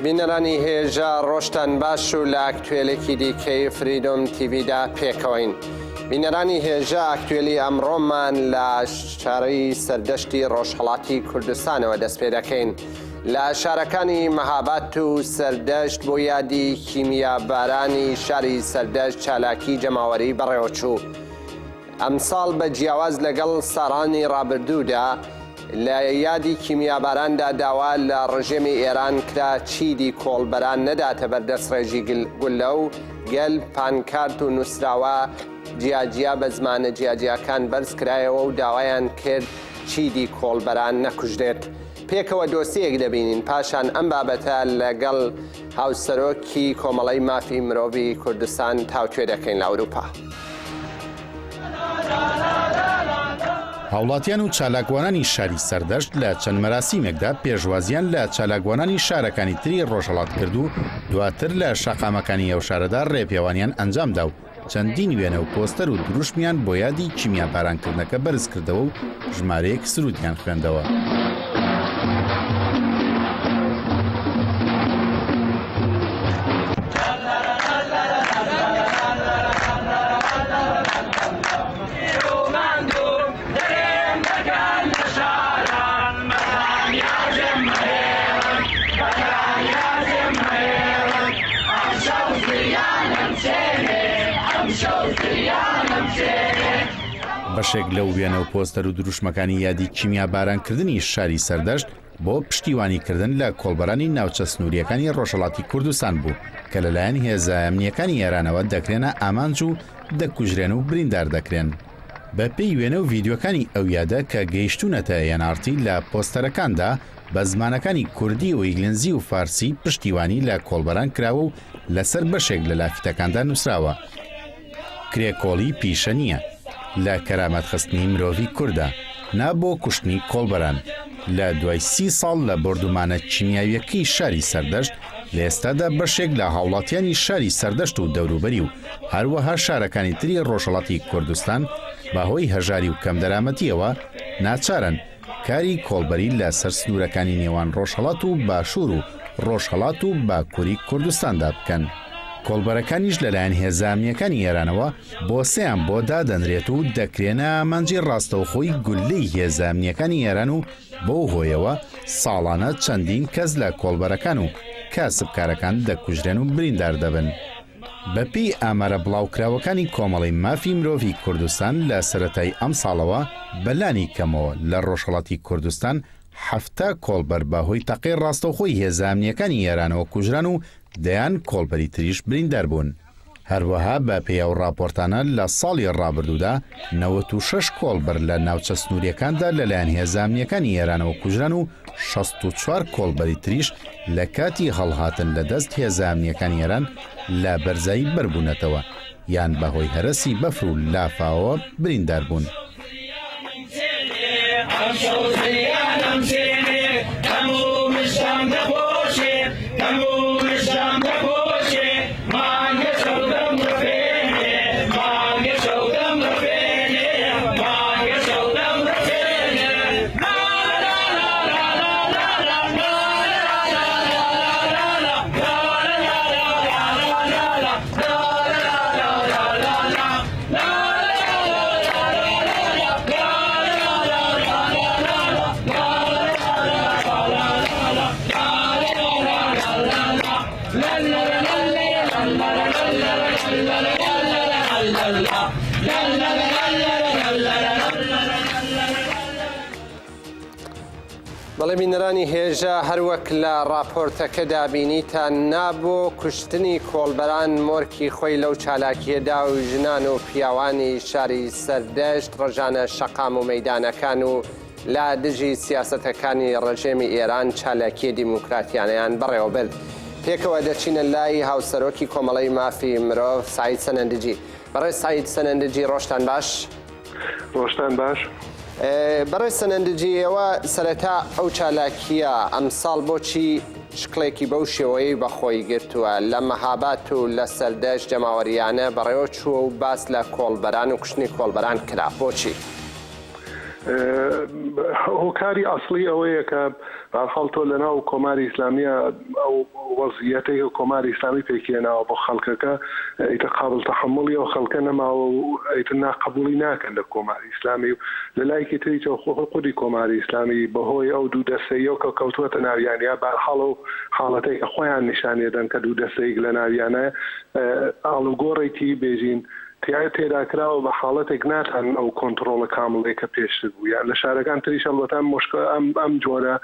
بینەرانی هێژا ڕۆژتان باش و لە ئاکتوێلێکی دیکەی فریدۆم تیڤیدا پێکەوەین. بینەرانی هێژا ئاکتوێلی ئەمڕۆمان لە شاری سەردەشتی ڕۆژهەڵاتی کوردستانەوە دەست پێ دەکەین. لە شارەکانی مەهابات و سەردەشت بۆ یادی کیمیابارانی شاری سەردەشت چالاکی جەماوەری بەڕێوەچوو. ئەمساڵ بە جیاواز لەگەڵ ساڵانی ڕابردوودا لە یادی کیمیاباراندا داوا لە ڕژێمی ئێران کرا چیدی کۆڵبەران نەداتە بەر دەستڕێژی گوللە و گەل پانکارت و نووسراوە جیاجیا بە زمانە جیاجیاکان بەرز کرایەوە و داوایان کرد چیدی کۆڵبەران نەکوژرێت. پێکەوە دۆسیەیەک دەبینین پاشان ئەم بابەتە لەگەڵ هاوسەرۆکی کۆمەڵەی مافی مرۆڤی کوردستان تاوتوێ دەکەین لە ئەوروپا. هاوڵاتیان و چالاکوانانی شاری سەردەشت لە چەند مەراسیمێکدا پێشوازیان لە چالاکوانانی شارەکانی تری ڕۆژهەڵات کرد و دواتر لە شەقامەکانی ئەو شارەدا ڕێپێوانیان ئەنجامدا و چەندین وێنە و پۆستەر و دروشمیان بۆ یادی کیمیابارانکردنەکە بەرزکردەوە و ژمارەیەک سروودیان خوێندەوە. بەشێک لەو وێنە و پۆستەر و دروشمەکانی یادی کیمیابارانکردنی شاری سەردەشت بۆ پشتیوانیکردن لە کۆڵبەرانی ناوچە سنوورییەکانی ڕۆژهەڵاتی کوردستان بوو کە لەلایەن هێزە ئەمنییەکانی ئێرانەوە دەکرێنە ئامانج و دەکوژرێن و بریندار دەکرێن. بەپێی وێنە و ڤیدیۆکانی ئەو یادە کە گەیشتوونەتە nrt لە پۆستەرەکاندا بە زمانەکانی کوردی و ئیگلنزی و فارسی پشتیوانی لە کۆڵبەران کراوە و لەسەر بەشێک لە لافیتەکاندا نووسراوە کرێکۆڵی پیشە نییە لە کەرامەت خستنی مرۆڤی کوردە نا بۆ کوشتنی کۆڵبەران. لە دوای سی ساڵ لە بۆردومانە کیمیاویەکەی شاری سەردەشت، لە ئێستادا بەشێک لە هاوڵاتیانی شاری سەردەشت و دەوروبەری و هەروەها شارەکانی تری ڕۆژهەڵاتی کوردستان بە هۆی هەژاری و کەمدەرامەتیەوە ناچارن کاری کۆڵبەری لە سەر سنوورەکانی نێوان ڕۆژهەڵات و باشوور و ڕۆژهەڵات و باکووری کوردستاندا بکەن. کۆڵبەرەکانیش لەلایەن هێزە ئەمنییەکانی ئێرانەوە بۆسەیان بۆ دادەنرێت و دەکرێنە ئامانجی ڕاستەوخۆی گوللەی هێزە ئەمنییەکانی ئێران و بەو هۆیەوە ساڵانە چەندین کەس لە کۆڵبەرەکان و کاسبکارەکان دەکوژرێن و بریندار دەبن. بەپێی ئامارە بڵاوکراوەکانی کۆمەڵەی مافی مرۆڤی کوردستان لە سەرەتای ئەمساڵەوە بەلانی کەمەوە لە ڕۆژهەڵاتی کوردستان 70 کۆڵبەر بە هۆی تەقەی ڕاستەوخۆی هێزە ئەمنییەکانی ئێرانەوە کوژران و دەیان کۆڵبەری تریش بریندار بوون. هەروەها بە پێی ئەو ڕاپۆرتانە لە ساڵی ڕابردوودا 96 کۆڵبەر لە ناوچە سنوورییەکاندا لەلایەن هێزە ئەمنییەکانی ئێرانەوە کوژران و 64 کۆڵبەری تریش لە کاتی هەڵهاتن لە دەست هێزە ئەمنییەکانی ئێران لە بەرزایی بەربوونەتەوە یان بە هۆی هەرەسی بەفر و لافاوەوە بریندار بوون. بەڵێ بینەرانی هێژا هەروەک لە ڕاپۆرتەکەدا بینیتان نا بۆ کوشتنی کۆڵبەران مۆرکی خۆی لەو چالاکییەدا و ژنان و پیاوانی شاری سەردەشت ڕژانە شەقام و مەیدانەکان و لە دژی سیاسەتەکانی ڕژێمی ئێران چالاکییە دیموکراتیانەیان بەڕێوەبرد. پێکەوە دەچینە لای هاوسەرۆکی کۆمەڵەی مافی مرۆڤ سەعید سەنەندجی. بەڕێز سەعید سەنەندجی ڕۆژتان باش. ڕۆژتان باش. بەڕێز سەنەندجی ئێوە سەرەتا ئەو چالاکییە ئەمساڵ بۆچی شکڵێکی بەو شێوەیەی بە خۆی گرتووە لە مەهابات و لە سەردەشت جەماوەرییانە بەڕێوە چووە و باس لە کۆڵبەران و کوشتنی کۆڵبەران کرا بۆچی؟ هۆکاری ئەسڵی ئەوەیە کە بەهەرحاڵ تۆ لەناو کۆماری ئیسلامیە ئەو وەزعیەتەی کە کۆماری ئیسلامی پێکهێناوە بۆ خەڵکەکە ئیتر قابڵ تەحەموڵی ئەو خەڵکە نەماوە و ئیتر ناقەبوڵی ناکەن لە کۆماری ئیسلامی و لە لایەکی تریشەوە خۆ خودی کۆماری ئیسلامی بەهۆی ئەو دوو دەستەییەوە کە کەوتووەتە ناویان یا بەهەرحاڵ ئەو حاڵەتەی کە خۆیان نیشانی ئەدەن کە دوو دەستەیک لە ناویانە ئاڵوگۆڕێکی بێژین تیا تێدا کراوە بە حاڵەتێک ناتانن ئەو کۆنتڕۆڵە کامڵەی کە پێشتر بوو یان لە شارەکان تریش ئەڵبەتە ئەم مۆشکە ئەم ئەم جۆرە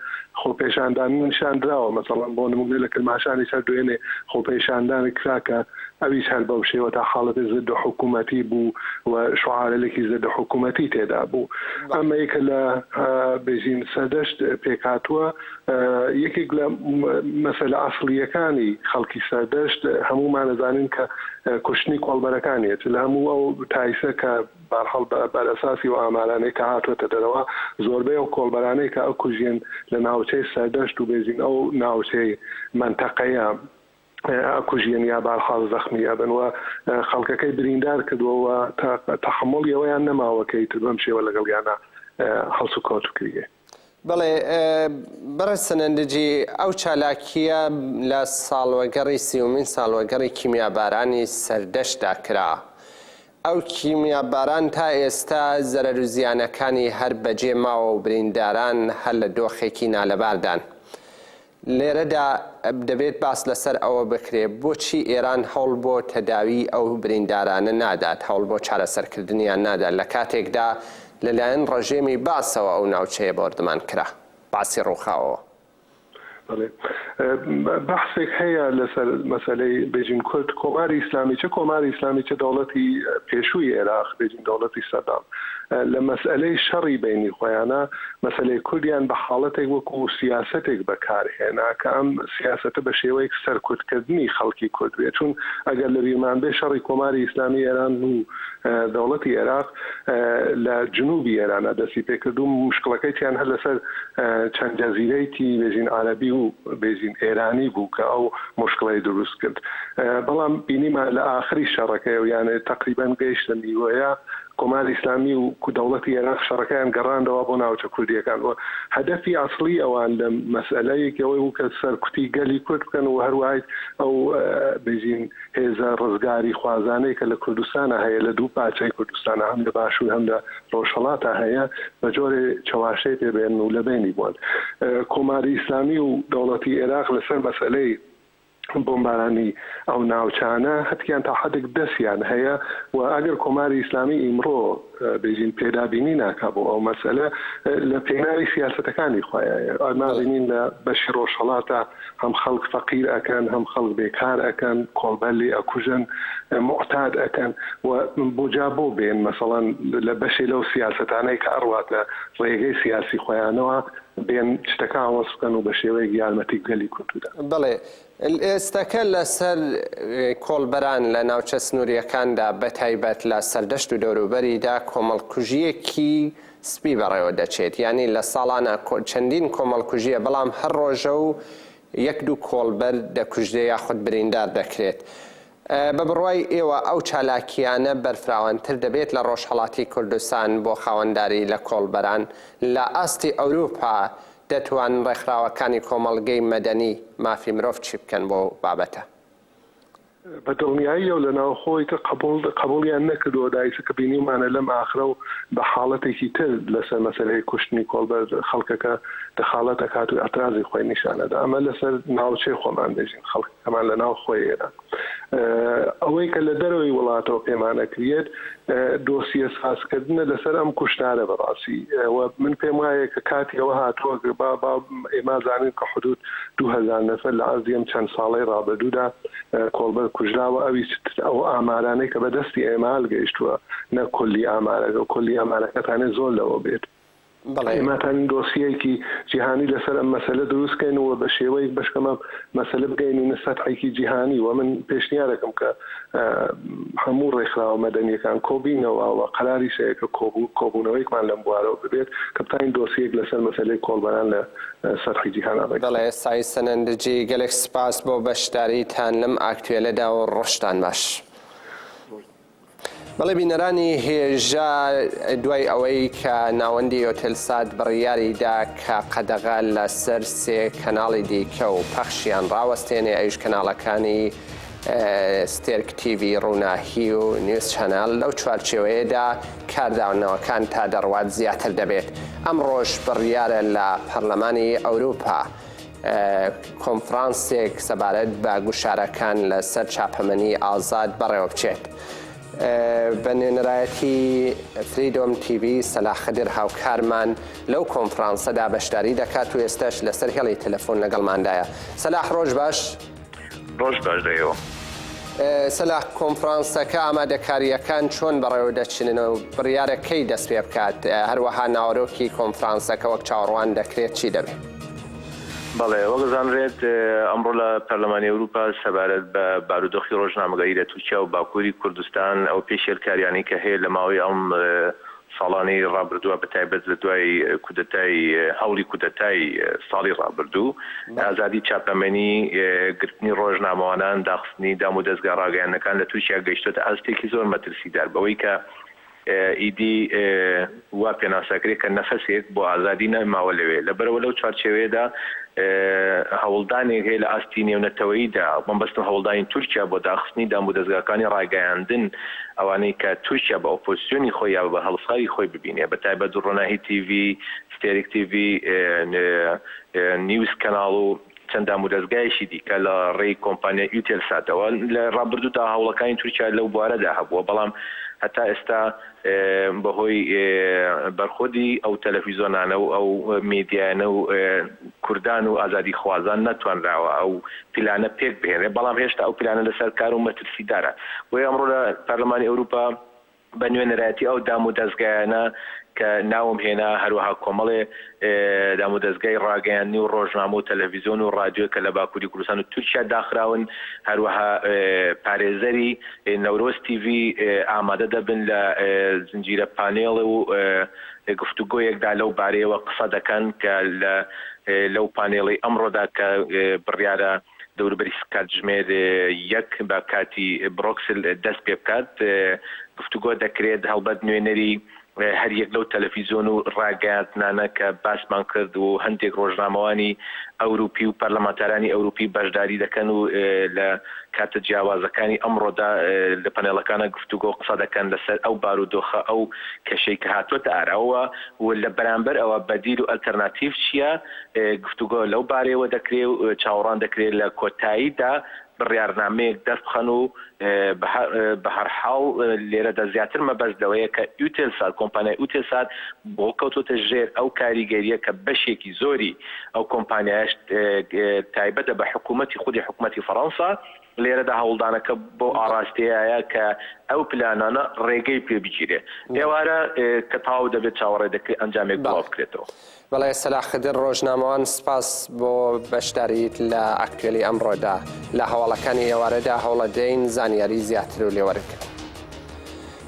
خۆپێشاندانە نیشان دراوە مەسەڵەن بۆ نموونە لە کرماشانیش هەر دوێنێ خۆپێشاندانێک کرا کە ئەویش هەر بەو شێوە تا حاڵەتی زد حکوومەتی بوو و شعارەلێکی زد حکوومەتی تێدا بوو ئەمەی کە لە بێژین سەردەشت پێکهاتووە یەکێک لە مەسەلە ئەسڵییەکانی خەڵکی سەردەشت هەموومان ئەزانین کە کوشتنی کۆڵبەرەکانیەت لە هەموو ئەو تایسە کە بارحاڵ بەرئەساسی ئەو ئامارانەی کە هاتووەتە دەرەوە زۆربەی ئەو کۆڵبەرانەی کە ئەکوژێن لە ناوچەی سەردەشت و بێژین ئەو ناوچەی مەنتەقەیە ئەکوژیەن یا بارحاڵ زەخمی ئەبن و خەڵکەکەی بریندار کردووە و تەحەموڵی ئەوەیان نەماوە کە ئیتر بەم شێوە لەگەڵیانا هەڵسوکەوت بکریێ. بەڵێ بەڕێز سەنەندجی، ئەو چالاکییە لە ساڵوەگەڕی سیومین ساڵوەگەڕی کیمیابارانی سەردەشتدا کرا. ئەو کیمیاباران تا ئێستا زەرەر و زیانەکانی هەر بەجێ ماوە و برینداران هەر لە دۆخێکی نالەباردان. لێرەدا دەبێت باس لەسەر ئەوە بکرێت بۆچی ئێران هەوڵ بۆ تەداوی ئەو بریندارانە نادات، هەوڵ بۆ چارەسەرکردنیان نادات لە کاتێکدا لەلایەن ڕژێمی بەعسەوە ئەو ناوچەیە بۆردمان کرا، بەعسی ڕووخاوەوە. بەڵێ بەحسێک هەیە لەسەر مەسەلەی بێژین کورد، کۆماری ئیسلامی چ کۆماری ئیسلامی چ دەوڵەتی پێشووی ئێراق بێژین دەوڵەتی سەدام لە مەسئەلەی شەڕی بەینی خۆیانا مەسەلەی کوردیان بە حاڵەتێک وەکوو سیاسەتێک بە کار هێنا کە ئەم سیاسەتە بە شێوەیەک سەرکوت کردنی خەڵکی کورد بێ چون ئەگەر لە بیرمان بێ شەڕی کۆماری ئیسلامی ئێران و دەوڵەتی ئێراق لە جنوبی ئێرانا دەستی پێ کرد و مشکڵەکەیتیان هەر لەسەر چەند جەزیرەیتی بێژین عەرەبی و بێژین ئێرانی بوو کە ئەو مشکڵەی دروست کرد بەڵام بینیمان لە ئاخری شەڕەکەی و یانێ تەقریبەن گەیشتە نیوەیە کۆماری ئیسلامی و دەوڵەتی ئێراق شەڕەکەیان گەڕاندەوە بۆ ناوچە کوردییەکان و هەدەفی ئەسڵی ئەوان لەم مەسئەلە یەکی ئەوەی بوو کە سەرکوتی گەلی کورد بکەن و هەروەهایش ئەو بێژین هێزە ڕزگاری خوازانەی کە لە کوردستانا هەیە لە دوو پارچەی کوردستانا هەم لە باشوور هەم لە ڕۆژهەڵاتا هەیە بە جۆرێ چەواشەی پێ بێنن و لە بەینی بوەن. کۆماری ئیسلامی و دەوڵەتی ئێراق لەسەر مەسئەلەی بۆمبارانی ئەو ناوچانە هەتکیان تا حەدێک دەسیان هەیە و ئەگەر کۆماری ئیسلامی ئیمڕۆ بێژین پێدابینی ناکا بۆ ئەو مەسئەلە لە پێناوی سیاسەتەکانی خۆیایە ئەما بینین لە بەشی ڕۆژهەڵاتا هەم خەڵک فەقیر ئەکەن هەم خەڵک بێکار ئەکەن کۆڵبەر لێ ئەکوژن موعتاد ئەکەن و بۆ جا بۆ بێن مەسەڵەن لە بەشێ لەو سیاسەتانەی کە ئەڕوات لە ڕێگەی سیاسی خۆیانەوە بێن شتەکە ئاوەز بکەن و بە شێوەیەک یارمەتی گەلی کورد بدەن. بەڵێ ئێستەکە لەسەر کۆڵبەران لە ناوچە سنوورییەکاندا بەتایبەت لە سەردەشت و دەوروبەریدا کۆمەڵکوژییەکی سپی بەڕێوە دەچێت یانی لە ساڵانە چەندین کۆمەڵکوژییە بەڵام هەر ڕۆژە و یەک دوو کۆڵبەر دەکوژرێ یاخود بریندار دەکرێت بە بڕوای ئێوە ئەو چالاکییانە بەرفراوانتر دەبێت لە ڕۆژهەڵاتی کوردستان بۆ خاوەنداری لە کۆڵبەران؟ لە ئاستی ئەوروپا دەتوانن ڕێکخراوەکانی کۆمەڵگەی مەدەنی مافی مرۆڤ چی بکەن بۆ بابەتە؟ بە دڵنیاییەوە لە ناوخۆ ئیتر قبوڵ قبوڵیان نەکردووە دایسە کە بینیومانە لەم ئاخرە و بە حاڵەتێکی تر لەسەر مەسەلەی کوشتنی کۆڵبەر خەڵکەکە دەخاڵەت ئەکات و ئیعترازی خۆی نیشان ئەدا ئەمە لەسەر ناوچەی خۆمان بێژین خەڵک ئەمان لە ناو خۆی ئێران. ئەوەی کە لە دەرەوەی وڵاتەوە پێمان ئەکریەت دۆسیە سازکردنە لەسەر ئەم کوشتارە بەڕاستی و من پێم وایە کە کاتی ئەوە هاتووە با با ئێمە زانین کە حدود 2000 نەفەر لە عەرزی ئەم چەند ساڵەی ڕابردوودا کۆڵبەر کوژراوە ئەویش ئەو ئامارانەی کە بەدەستی ئێمە گەیشتووە نە کۆلی ئامارەکە کۆلی ئامارەکەتانێ زۆر لەوە بێت. بەڵێ. ئێمە ئەتوانین دۆسیەیەکی جیهانی لەسەر ئەم مەسەلە دروست کەین و بە شێوەیەک بەشکەمە مەسەلە بگەینینە سەتحێکی جیهانی و من پێشنیارەکەم کە هەموو ڕێکخراوە مەدەنیەکان کۆبینەوە و قەراریش هەیە کە کۆبوونەوەیەکمان لەم بوارەوە ببێت کە بتوانین دۆسیەیەک لەسەر مەسەلەی کۆڵبەران لە سەتحی جیهانا ڕێک بەڵێ سەعید سەنەندجی گەلێک سپاس بۆ بەشداریتان لەم ئاکتوێلەدا و ڕۆژتان باش. بەڵێ بینەرانی هێژا دوای ئەوەی کە ناوەندی ئۆتێلسات بڕیاری دا کە قەدەغە لەسەر سێ کەناڵی دیکە و پەخشیان ڕاوەستێنێ ئەویش کەناڵەکانی ستێرک تیڤی ڕووناهی و نیوز چەنەل لەو چوارچێوەیەدا کاردانەوەکان تا دەڕوات زیاتر دەبێت ئەمڕۆش بڕیارە لە پەرلەمانی ئەوروپا کۆنفرانسێک سەبارەت بە گوشارەکان لەسەر چاپەمەنی ئازاد بەڕێوەبچێت. بە نوێنەرایەتی فریدۆم تیڤی سەلاح خدر هاوکارمان لەو کۆنفرانسەدا بەشداری دەکات و ئێستاش لەسەر هێڵی تەلەفۆن لەگەڵماندایە. سەلاح ڕۆژ باش. ڕۆژ باش لە ئێوە. سەلاح کۆنفرانسەکە ئامادەکارییەکان چۆن بەڕێوە دەچن و بڕیارە کەی دەست پێ بکات؟ هەروەها ناوەرۆکی کۆنفرانسەکە وەک چاوەڕوان دەکرێت چی دەبێت؟ بەڵێ، وەک دەزانرێت ئەمڕۆ لە پەرلەمانی ئەوروپا سەبارەت بە بارودۆخی ڕۆژنامەگەری لە تورکیا و باکووری کوردستان، ئەو پێشێلکاریانەی کە هەیە لە ماوەی ئەم ساڵانەی ڕابردووە بە تایبەت لە دوای کودەتای هەوڵی کودەتای ساڵی ڕابردوو، ئازادی چاپەمەنی، گرتنی ڕۆژنامەوانان، داخستنی دام و دەزگا ڕاگەیاندنەکان لە تورکیا گەیشتۆتە ئاستێکی زۆر مەترسیدار بەوەی کە ئیدی وا پێناسەکرێ کە نەفەسێک بۆ ئازادی نەماوە لەوێ. لەبەرئەوە لەو چوارچێوەیەدا هەوڵدانێک هەیە لە ئاستی نێونەتەوەییدا، مەبەستم هەوڵدانی تورکیا بۆ داخستنی دامودەزگاکانی ڕاگەیاندن، ئەوانەی کە تورکیا بە ئۆپۆزسیۆنی خۆی یا بە بەرهەڵستکاری خۆی ببینێ، بە تایبەت ڕۆناهی تیڤی، ستێرک تیڤی، نیوز کەناڵ و چەند دامودەزگایەکی دیکە لە ڕێی کۆمپانیای ئیوتێلساتەوە. لە ڕابردوودا هەوڵەکانی تورکیا لەو بوارەدا هەبووە، بەڵام هەتا ئێستا بەهۆی بەرخۆدی ئەو تەلەفیزۆنانە و ئەو میدیایانە و کوردان و ئازادیخوازان نەتوانراوە ئەو پیلانە پێک بهێنرێت، بەڵام هێشتا ئەو پیلانە لەسەر کار و مەترسیدارە. بۆیە ئەمڕۆ لە پەرلەمانی ئەوروپا بە نوێنەرایەتی ئەو دام و دەزگایانە کە ناوم هێنا، هەروەها کۆمەڵێ دام و دەزگای ڕاگەیاندنی و ڕۆژنامە و تەلەڤیزیۆن و ڕادیۆ کە لە باکووری کوردستان و تورکیا داخراون، هەروەها پارێزەری نەورۆز تیڤی ئامادە دەبن لە زنجیرە پانێڵ و گفتوگۆیەکدا لەو بارەیەوە قسە دەکەن کە لە لەو پانێڵەی ئەمڕۆدا کە بڕیارە دەوروبەری کاتژمێر یەک بە کاتی برۆکسل دەست پێ بکات گفتوگۆ دەکرێت، هەڵبەت نوێنەری هەریەک لەو تەلەفیزۆن و ڕاگەیاندنانە کە باسمان کرد و هەندێک ڕۆژنامەوانی ئەوروپی و پەرلەمانتارانی ئەوروپی بەشداری دەکەن و لە کاتە جیاوازەکانی ئەمڕۆدا لە پەنێڵەکانە گفتوگۆ قسە دەکەن لەسەر ئەو بارودۆخە ئەو کەشەی کە هاتووەتە ئاراوە و لە بەرامبەر ئەوە بەدیل و ئەلتەرناتیڤ چییە گفتوگۆ لەو بارەیەوە دەکرێ و چاوەڕوان دەکرێ لە کۆتاییدا بڕیارنامەیەک دەربخەن و بەهەرحاڵ لێرەدا زیاتر مەبەست لەوەیە کە ئیوتێلسات، کۆمپانیای ئوتێلسات بۆ کەوتۆتە ژێر ئەو کاریگەرییە کە بەشێکی زۆری ئەو کۆمپانیایەش تایبەتە بە حکوومەتی خودی حکوومەتی فەڕەنسا، لێرەدا هەوڵدانەکە بەو ئاڕاستەیەیە کە ئەو پلانانە ڕێگەی پێ بگیرێ. ئێوارە کە تەواو دەبێت چاوەڕێ دەکرێت ئەنجامێک بڵاو بکرێتەوە. بەڵێ سەلاح خدر ڕۆژنامەوان سپاس بۆ بەشداریت لە ئاکتوێلی ئەمڕۆدا. لە هەواڵەکانی ئێوارەدا هەوڵەدەین زانیاری زیاتر و لێوەرگرین.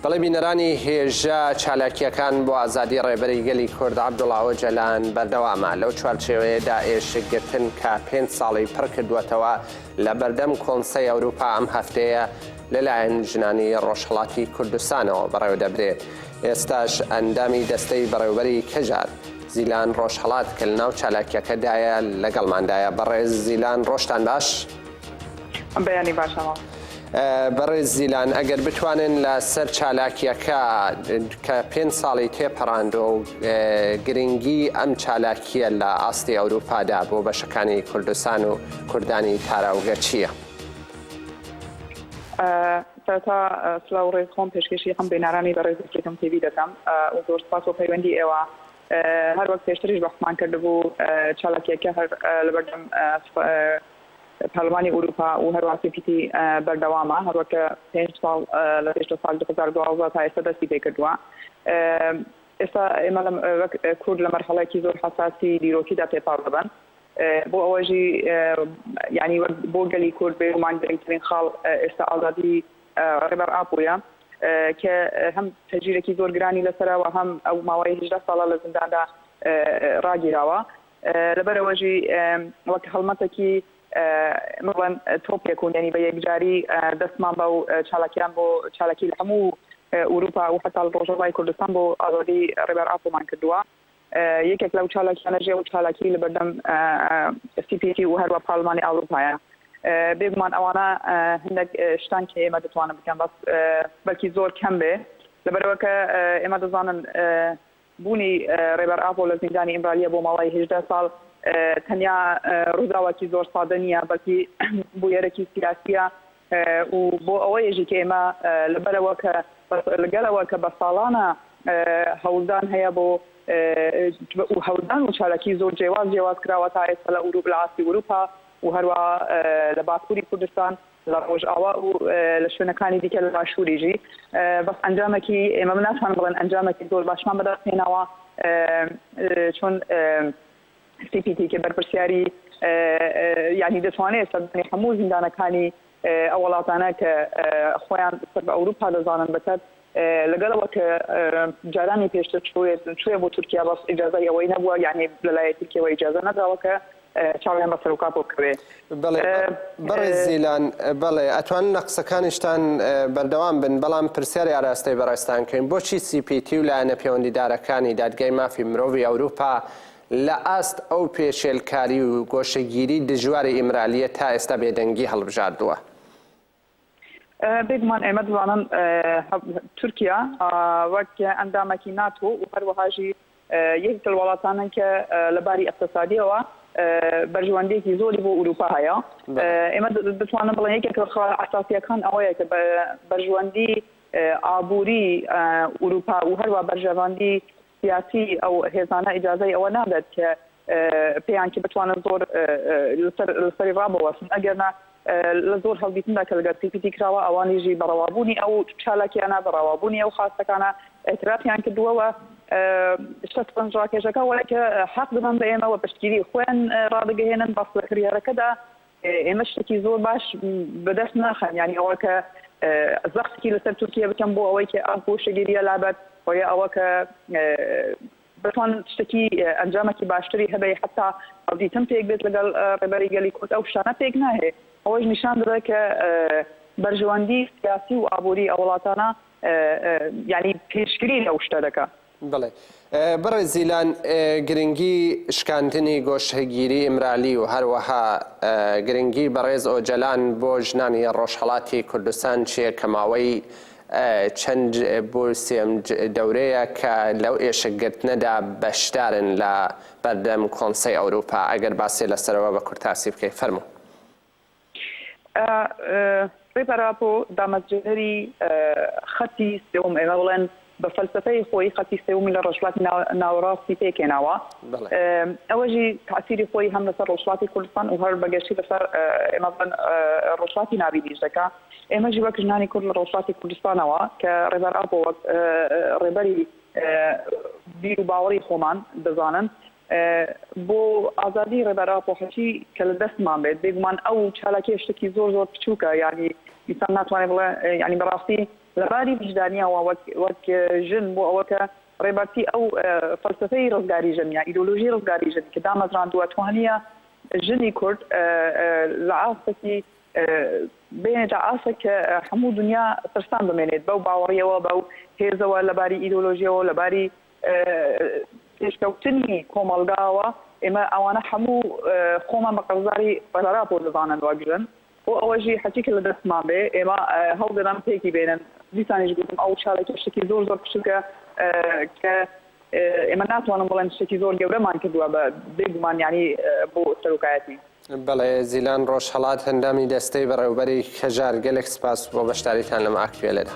بەڵێ بینەرانی هێژا چالاکییەکان بۆ ئازادی ڕێبەری گەلی کورد عەبدوڵا ئۆجەلان بەردەوامە. لەو چوارچێوەیەدا ئێشکگرتن کە پێنج ساڵی پڕ کردووەتەوە لە بەردەم کۆنسەی ئەوروپا ئەم هەفتەیە لەلایەن ژنانی ڕۆژهەڵاتی کوردستانەوە بەڕێوەدەبرێت. ئێستاش ئەندامی دەستەی بەڕێوەبەری کەژار، زیلان ڕۆژهەڵات کە لەناو چالاکییەکەدایە لەگەڵماندایە. بەڕێز زیلان ڕۆژتان باش. بەیانی باش هەموو. بەڕێز زیلان ئەگەر بتوانن لە سەر چالاکییەکە کە پێنج ساڵی تێپەڕاندووە و گرنگی ئەم چالاکییە لە ئاستی ئەوروپادا بۆ بەشەکانی کوردستان و کوردانی تاراوگە چییە؟ سەرەتا سلاو و ڕێز خۆم پێشکێشی هەم بینارانی بەڕێزی فریدۆم تیڤی دەکەم و زۆر سپاس بۆ پەیوەندی ئێوە. هەر وەک پێشتریش باسمان کردبوو چالاکییەکە هەر لەبەردەم پەرلەمانی ئورووپا و هەروەها سی پی تی بەردەوامە هەر وەک کە پێنج ساڵ لە پێش لە ساڵی 2012 تا ئێستا دەستی پێکردووە. ئێستا ئێمە وەک کورد لە مەرحەڵەیەکی زۆر حەساسی دیرۆکیدا تێپەڕ دەبن. بۆ ئەوەژی یانی وەک بۆ گەلی کورد بێگومان گرنگترین خاڵ ئێستا ئازادی ڕێبەر ئاپۆیە کە هەم تەجیرێکی زۆر گرانی لەسەرە و هەم ئەو ماوەی هەژدە ساڵە لە زینداندا ڕاگیراوە لەبەرئەوەژی وەک هەڵمەتێکی بڵێن تۆپێک و یانی بە یەکجاری دەستمان بەو چالاکیان بۆ چالاکی لە هەموو. ئوروپا و حەتا لە ڕۆژاوای کوردستان بۆ ئازادی ڕێبەر ئاپۆمان کردووە. یەکێک لەو چالاکیانە ژێ و چالاکی لە بەردەم سی پی تی و هەروە پارلمانی ئەوروپایە. بێگومان ئەوانە هەندێک شتان کە ئێمە دەتوانن بکەن بەس بەلکی زۆر کەم بێ لەبەرئەوە کە ئێمە دەزانن بوونی ڕێبەر ئاپۆ لە زیندانی ئیمرالیە بۆ ماوەی 18 ساڵ تەنیا ڕووداوێکی زۆر سادە نییە بەلکی بویەرێکی سیاسیە و بۆ ئەوەیەژی کە ئێمە لەبەرئەوە کە لەگەل ئەوە کە بە ساڵانە هەوڵدان هەیە بۆ و هەوڵدان و چالاکی زۆر جێواز جێواز کراوە تا ئێستا لە ئوروپ لە ئاستی ئوروپا و هەروەها لە باکووری کوردستان لە ڕۆژئاوا و لە شوێنەکانی دیکە لە باشووریژی بەس ئەنجامێکی ئێمە ناتوانم بڵێن ئەنجامێکی زۆر باشمان بەدەست هێناوە چون سی پی تی کە بەرپرسیاری یانی دەتوانێت سەردانی هەموو زیندانەکانی ئەو وڵاتانە کە خۆیان سەر بە ئەوروپا دەزانن بکات لەگەڵەوە کە جارانی پێشتر چوێ بۆ تورکیا بەس ئیجازای ئەوەی نەبووە یعنی لەلایە تورکیەوە ئیجازە نەدراوە کە چاویان بە سەرۆک ئاپۆ بکەوێ. بەڵێ بەڕێز زیلان، بەڵێ ئەتوانن لە قسەکانیشتان بەردەوام بن، بەڵام پرسیاری ئاراستەی بەڕێزتان کەین، بۆچی سی پی تی و لایەنە پێوەندیدارەکانی دادگای مافی مرۆڤی ئەوروپا لە ئاست ئەو پێشێلکاری و گۆشەگیری دژواری ئیمرالییە تا ئێستا بێدەنگی هەڵبژاردووە؟ بێگومان ئێمە دەزانن تورکیا وەک ئەندامێکی ناتۆ و هەروەهاژی یەکێک لە وڵاتانن کە لە باری ئیقتسادیەوە بەرژەوەندیەکی زۆری بۆ ئوروپا هەیە. ئێمە دەتوانن بڵێن یەکێک لە خاڵە ئەساسیەکان ئەوەیە کە بەرژەوەندی ئابووری ئوروپا و هەروە بەرژەوەندی سیاسی ئەو هێزانە ئیجازەی ئەوە نادات کە پێیان کە بتوانن زۆر لەسەر لەسەری ڕابەوەستن ئەگەرنا لە زۆر هەڵدیتندا کە لەگەڵ سی پی تی کراوە ئەوانیژی بە ڕەوابوونی ئەو چالاکیانە بە ڕەوابوونی ئەو خواستەکانە ئیعترافیان کردووە و شتە سەرنجڕاکێشەکە وایە کە حەق دەدەن بە ئێمە و پشتگیری خۆیان ڕادەگەیەنن بەس لە کڕیارەکەدا ئێمە شتێکی زۆر باش بەدەست ناخەن یانی ئەوە کە زەختێکی لەسەر تورکیە بکەن بۆ ئەوەی کە ئەم گۆشەگیریە لابەت و یا ئەوە کە بتوان شتێکی ئەنجامێکی باشتری هەبێ حتا هەڵدیتن پێک بێت لەگەڵ ڕێبەری گەلی کورد ئەو شتانە پێک ناهێ ئەوەش نیشان دەدات کە بەرژەوەندی سیاسی و ئابووری ئەو وڵاتانە یانی پێشگری لەو شتە دەکا. بەڵێ بەڕێز زیلان گرنگی شکاندنی گۆشەگیری ئیمرالی و هەروەها گرنگی بەڕێز ئۆجەلان بۆ ژنانی ڕۆژهەڵاتی کوردستان چییە کە ماوەی چەند بۆ سێم دەورەیە کە لەو ئێشکگرتنەدا بەشدارن لە بەردەم کۆنسەی ئەوروپا ئەگەر باسێ لەسەرەوە بە کورتاسی بکەی فەرموو. ڕێبەر ئاپۆ دامەزرێنەری خەتی سێوم ئێمە بڵێن بە فەلسەفەی خۆی خەتی سێومی لە ڕۆژهەڵاتی ناوەڕاستی پێکهێناوە ئەوەژی تاسیری خۆی هەم لەسەر ڕۆژهەڵاتی کوردستان و هەر بەگەشتی لەسەر ئێمە بڵێن ڕۆژهەڵاتی ناوینیش دەکا ئێمەژی وەک ژنانی کورد لە ڕۆژهەڵاتی کوردستانەوە کە ڕێبەر ئاپۆ وەک ڕێبەری بیر و باوەڕی خۆمان دەزانن بۆ ئازادی ڕێبەر ئاپۆ هەرچی کە لە دەستمان بێت بێگومان ئەو چالاکیە شتێکی زۆر زۆر بچووکە یعنی ئینسان ناتوانێت بڵێ یعنی بەڕاستی لەباری ویژدانیەوە وەک وەک ژن بۆ ئەوە کە ڕێبەرتی ئەو فەلسەفەی ڕزگاری ژن یا ئیدۆلۆژی ڕزگاری ژن کە دامەزراندووە توانیە ژنی کورد لە ئاستێکی بێنێتە ئاستێک کە هەموو دنیا سەرسام بمێنێت بەو باوەڕیەوە بەو هێزەوە لەباری ئیدۆلۆژیەوە لەباری پێشکەوتنی کۆمەڵگاوە ئێمە ئەوانە هەموو خۆمان بە قەرزاری ڕێبەر ئاپۆ دەزانن وەک ژن بۆ ئەوەژی هەرچی کە لە دەستمان بێ ئێمە هەوڵ دەدەم پێکی بێنن دیسانیش گوتم ئەو چالاکیە شتێکی زۆر زۆر بچووکە کە ئێمە ناتوانم بڵێن شتێکی زۆر گەورەمان کردووە بە بێگومان یانی بۆ سەرۆکایەتی. بەڵێ زیلان ڕۆژهەڵات ئەندامی دەستەی بەڕێوبەری کەژار گەلێک سپاس بۆ بەشداریتان لەم ئاکتوێلەدا.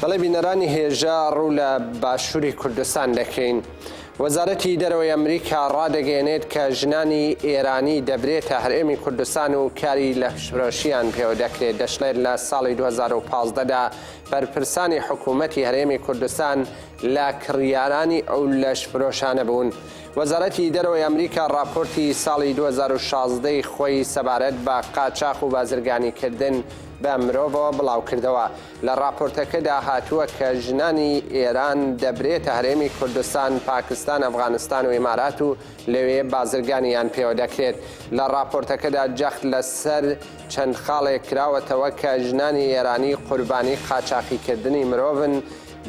بەڵێ بینەرانی هێژا ڕوو لە باشووری کوردستان دەکەین. وەزارەتی دەرەوەی ئەمریکا ڕادەگەیەنێت کە ژنانی ئێرانی دەبرێتە هەرێمی کوردستان و کاری لەشفرۆشیان پێوە دەکرێت دەشڵێت لە ساڵی 2015 دا بەرپرسانی حکوومەتی هەرێمی کوردستان لە کڕیارانی ئەو لەشفرۆشانە بوون. وەزارەتی دەرەوەی ئەمریکا ڕاپۆرتی ساڵی 2016 ی خۆی سەبارەت بە قاچاخ و بازرگانیکردن. بە مرۆڤەوە بڵاوکردەوە. لە ڕاپۆرتەکەدا هاتووە کە ژنانی ئێران دەبرێتە هەرێمی کوردستان، پاکستان، ئەفغانستان و ئیمارات و لەوێ بازرگانیان پێوە دەکرێت. لە ڕاپۆرتەکەدا جەخت لەسەر چەند خاڵێک کراوەتەوە کە ژنانی ئێرانی قوربانی قاچاخیکردنی مرۆڤن،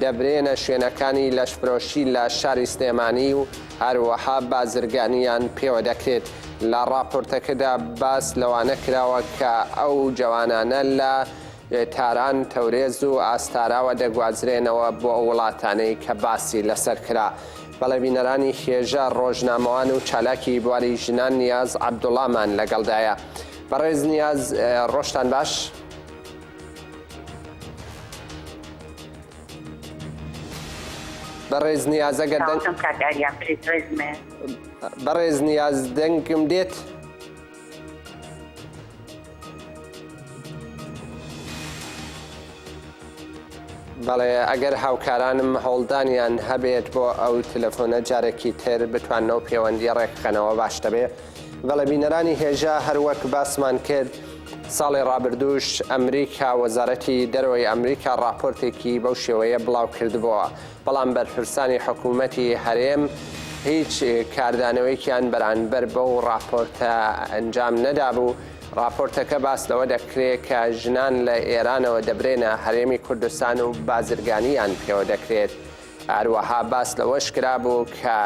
دەبرێنە شوێنەکانی لەشفرۆشی لە شاری سلێمانی و هەروەها بازرگانیان پێوە دەکرێت. لە ڕاپۆرتەکەدا باس لەوانە کراوە کە ئەو جەوانانە لە تاران، تەورێز و ئاستاراوە دەگوازرێنەوە بۆ ئەو وڵاتانەی کە باسی لەسەر کرا. بەڵێ بینەرانی هێژا ڕۆژنامەوان و چالاکی بواری ژنان نیاز عەبدوڵامان لەگەڵدایە. بەڕێز نیاز ڕۆژتان باش. بەڕێز نیاز ئەگەر دەنگ بەڕێز نیاز دەنگم دێت؟ بەڵێ ئەگەر هاوکارانم هەوڵدانیان هەبێت بۆ ئەو تەلەفۆنە جارێکی تر بتواننەوە پەیوەندی ڕێکخەنەوە باش دەبێ بەڵێ بینەرانی هێژا هەروەک باسمان کرد ساڵی ڕابردووش ئەمریکا وەزارەتی دەرەوەی ئەمریکا ڕاپۆرتێکی بەو شێوەیە بڵاو کردبووە بەڵام بەرپرسانی حکوومەتی هەرێم هیچ کاردانەوەیەکیان بەرانبەر بەو ڕاپۆرتە ئەنجام نەدابوو. ڕاپۆرتەکە باس لەوە دەکرێت کە ژنان لە ئێرانەوە دەبرێنە هەرێمی کوردستان و بازرگانیان پێوە دەکرێت. هەروەها باس لەوەش کرابوو کە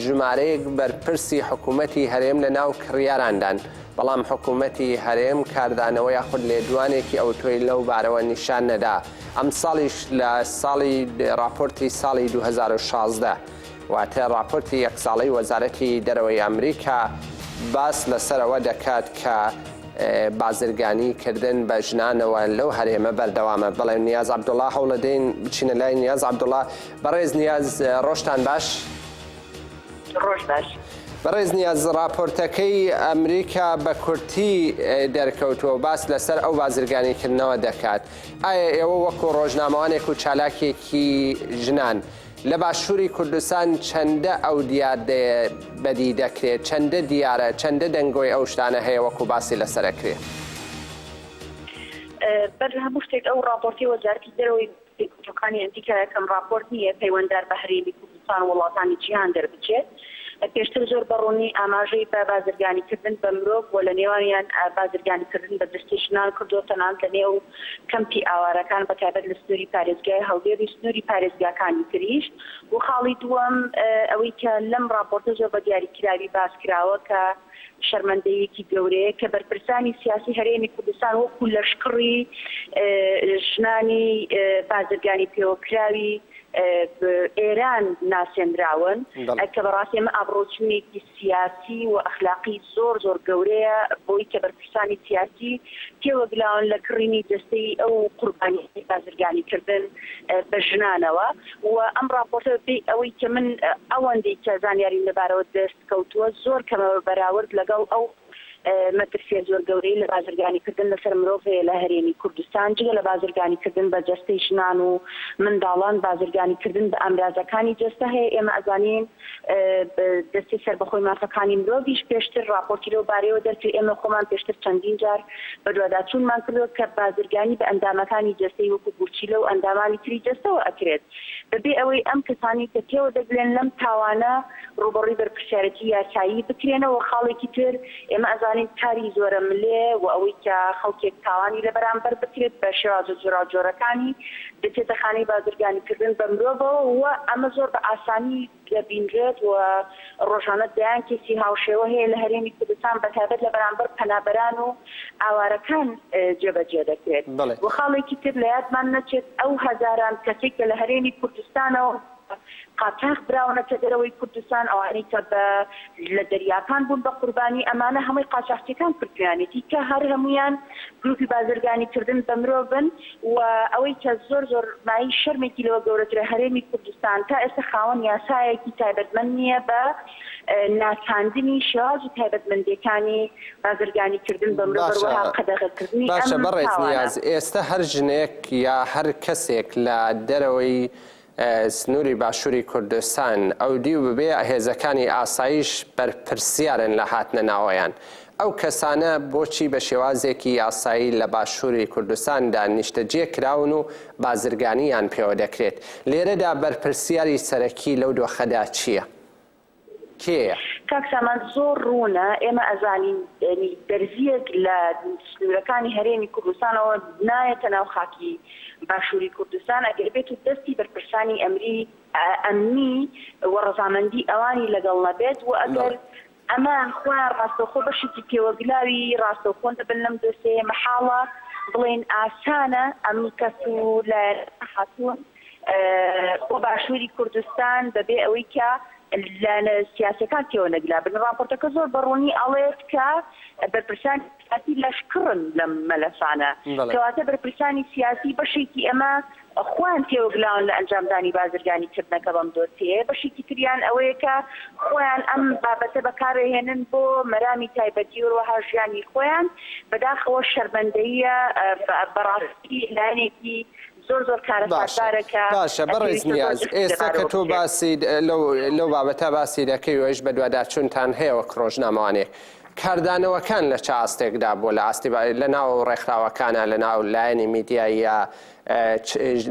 ژمارەیەک بەرپرسی حکوومەتی هەرێم لە ناو کڕیاراندان، بەڵام حکوومەتی هەرێم کاردانەوە یاخود لێدوانێکی ئەوتۆی لەو بارەوە نیشان نەدا. ئەمساڵیش لە ساڵی ڕاپۆرتی ساڵی 2016 واتە ڕاپۆرتی یەک ساڵەی وەزارەتی دەرەوەی ئەمریکا باس لەسەر ئەوە دەکات کە بازرگانی کردن بە ژنانەوە لەو هەرێمە بەردەوامە. بەڵێ نیاز عەبدوڵا هەوڵەدەین بچینە لای نیاز عەبدوڵا. بەڕێز نیاز ڕۆژتان باش. ڕۆژ باش. بەڕێز نیاز ڕاپۆرتەکەی ئەمریکا بە کورتی دەرکەوتووە و باس لەسەر ئەو بازرگانیکردنەوە دەکات. ئایا ئێوە وەکو ڕۆژنامەوانێک و چالاکێکی ژنان لە باشووری کوردستان چەندە ئەو دیاردەیە بەدی دەکرێت، چەندە دیارە، چەندە دەنگۆی ئەو شتانە هەیە وەکو باسی لەسەر ئەکرێ؟ بەر لە هەموو شتێک ئەو ڕاپۆرتەی وەزارەتی دەرەوەی یەکگرتووەکانی ئەمریکا یەکەم ڕاپۆرت نییە پەیوەندار بە هەرێمی کوردستان و وڵاتانی جیهان دەربچێت. پێشتر زۆر بە ڕوونی ئاماژەی بە بازرگانیکردن بە مرۆڤ و لە نێوانیان بازرگانیکردن بە جەستەی ژنان کردووە تەنانەت لە نێو کەمپی ئاوارەکان بە تایبەت لە سنووری پارێزگای هەولێر و سنووری پارێزگاکانی تریش و خاڵی دووەم ئەوەی کە لەم ڕاپۆرتە زۆر بە دیاریکراوی باس کراوە کە شەرمەندەییەکی گەورەیە کە بەرپرسانی سیاسی هەرێمی کوردستان وەکو لەشکڕی ژنانی بازرگانی پێوەکراوی ئێران ناسێنراون کە بەڕاستی ئەمە ئابڕووچوونێکی سیاسی و ئەخلاقی زۆر زۆر گەورەیە بۆی کە بەرپرسانی سیاسی تێوەگلاون لە کڕینی جەستەی ئەو قوربانیانەی بازرگانی کردن بە ژنانەوە و ئەم ڕاپۆرتە بەپێی ئەوەی کە من ئەوەندەی کە زانیاریم لەبارەوە دەست کەوتووە زۆر کەمە بە بەراورد لەگەڵ ئەو مەترسیە زۆر گەورەی لە بازرگانی کردن لەسەر مرۆڤ هەیە لە هەرێمی کوردستان، جگە لە بازرگانی کردن بە جەستەی ژنان و منداڵان، بازرگانی کردن بە ئامرازەکانی جەستە هەیە، ئێمە ئەزانین دەستەی سەربەخۆی مافەکانی مرۆڤیش پێشتر ڕاپۆرتی لەو بارەیەوە دەرکرد، ئێمە خۆمان پێشتر چەندین جار بەدواداچوونمان کردووە کە بازرگانی بە ئەندامەکانی جەستەی وەکو گورچیلە و ئەندامانی تری جەستەوە ئەکرێت بەبێ ئەوەی ئەم کەسانەی کە تێوە دەگلێن لەم تاوانە ڕووبەڕووی بەرپرسیارێتی یاسایی بکرێنەوە، خاڵێکی تر ئێمە ئەزانین کاری زۆرەملێ و ئەوەی کە خەڵکێک تاوانی لە بەرامبەر بکرێت بە شێوازە جۆراوجۆرەکانی دەچێتە خانەی بازرگانیکردن بە مرۆڤەوە و ئەمە زۆر بە ئاسانی دەبینرێت و ڕۆژانە دەیان کەیسی هاوشێوە هەیە لە هەرێمی کوردستان بە تایبەت لە بەرامبەر پەنابەران و ئاوارەکان جێبەجێ دەکرێت و خاڵێکی تر لە یادمان نەچێت ئەو هەزاران کەسەی کە لە هەرێمی کوردستانەوە قاچاخ براونەتە دەرەوەی کوردستان، ئەوانەی کە بە لە دەریاکان بوون بە قوربانی، ئەمانە هەمووی قاچاخچیەکان کردویانێتی کە هەر هەموویان گروپی بازرگانی کردن بە مرۆڤن و ئەوەی کە زۆر زۆر مایەی شەرمێکی لەوە گەورەترە هەرێمی کوردستان تا ئێستا خاوەن یاسایەکی تایبەتمەند نییە بە ناساندنی شێواز و تایبەتمەندیەکانی بازرگانی کردن بە مرۆڤ هەروەها قەدەغەکردنی باشە ئەم بەڕێز تاوانە. نیاز ئێستا هەر ژنێک یا هەر کەسێک لە دەرەوەی سنووری باشووری کوردستان ئەودیو ببێ هێزەکانی ئاسایش بەرپرسیارن لە هاتنە ناوەیان. ئەو کەسانە بۆچی بە شێوازێکی یاسایی لە باشووری کوردستاندا نیشتەجێ کراون و بازرگانییان پێوە دەکرێت؟ لێرەدا بەرپرسیاری سەرەکی لەو دۆخەدا چییە؟ کێیە؟ کاک سامان زۆر ڕوونە ئێمە ئەزانین دەرزییەک لە سنوورەکانی هەرێمی کوردستانەوە نایەتە ناو خاکی باشووری کوردستان ئەگەر بێت و دەستی بەرپرسانی ئەمری ئەمنی و ڕەزامەندی ئەوانی لەگەڵ نەبێت و ئەگەر ئەمە خۆیان ڕاستەوخۆ بەشێکی تێوەگلاوی ڕاستەوخۆ نەبن لەم دۆسێیە مەحاڵە بڵێین ئاسانە ئەم کەس و لایەنانە هاتوون بۆ باشووری کوردستان بەبێ ئەوەی کە لایەنە سیاسیەکان تێوە نەگلابن. ڕاپۆرتەکە زۆر بە ڕوونی ئەڵێت کە بەرپرسانی سیاسی لەشکڕن لەم مەلەفانە. کەواتە بەرپرسانی سیاسی بەشێکی ئەمە خۆیان تێوەگلاون لە ئەنجامدانی بازرگانی کردنەکە بەم دۆسیەیە، بەشێکی تریان ئەوەیە کە خۆیان ئەم بابەتە بەکارئەهێنن بۆ مەرامی تایبەتی و هەروەها ژیانی خۆیان. بەداخەوە شەرمەندەییە بەڕاستی لایەنێکی زۆر زۆر باشە کارەساتبارە کە باشە بەڕێز پێویستە زۆر نیاز جەختی ئێستا کە لەبارەوە تۆ بکرێت. باسی لەو لەو بابەتە باسی دەکەی و ئەویش بەدواداچوونتان هەیە وەک ڕۆژنامەوانێک کاردانەوەکان لە چ ئاستێکدا بووە لە ئاستی لە ناو ڕێکخراوەکانە لە ناو لایەنی میدیایی یا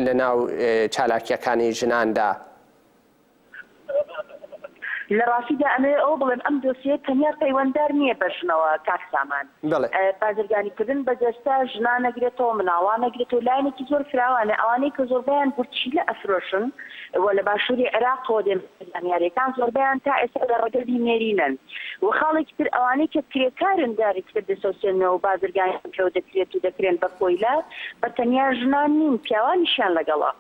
لە ناو چالاکییەکانی ژناندا؟ لە ڕاستیدا ئەمەوێ ئەوە بڵێم ئەم دۆسیەیە تەنیا پەیوەنددار نییە بە ژنەوە کاک سامان. بەڵێ. بازرگانیکردن بە جەستە ژنان ئەگرێتەوە، مناڵان ئەگرێتەوە، لایەنێکی زۆر فراوانە، ئەوانەی کە زۆربەیان گورچیلە ئەفرۆشن و لە باشووری عێراقەوە دێن زانیاریەکان زۆربەیان تا ئێستا لە ڕەگەزی نێرینەن و خاڵێکی تر ئەوانەی کە کرێکارن جارێکی تر دەچەوسێنەوە و بازرگانیان پێوە دەکرێت و دەکرێن بە کۆیلە بە تەنیا ژنان نین پیاوانیشیان لەگەڵە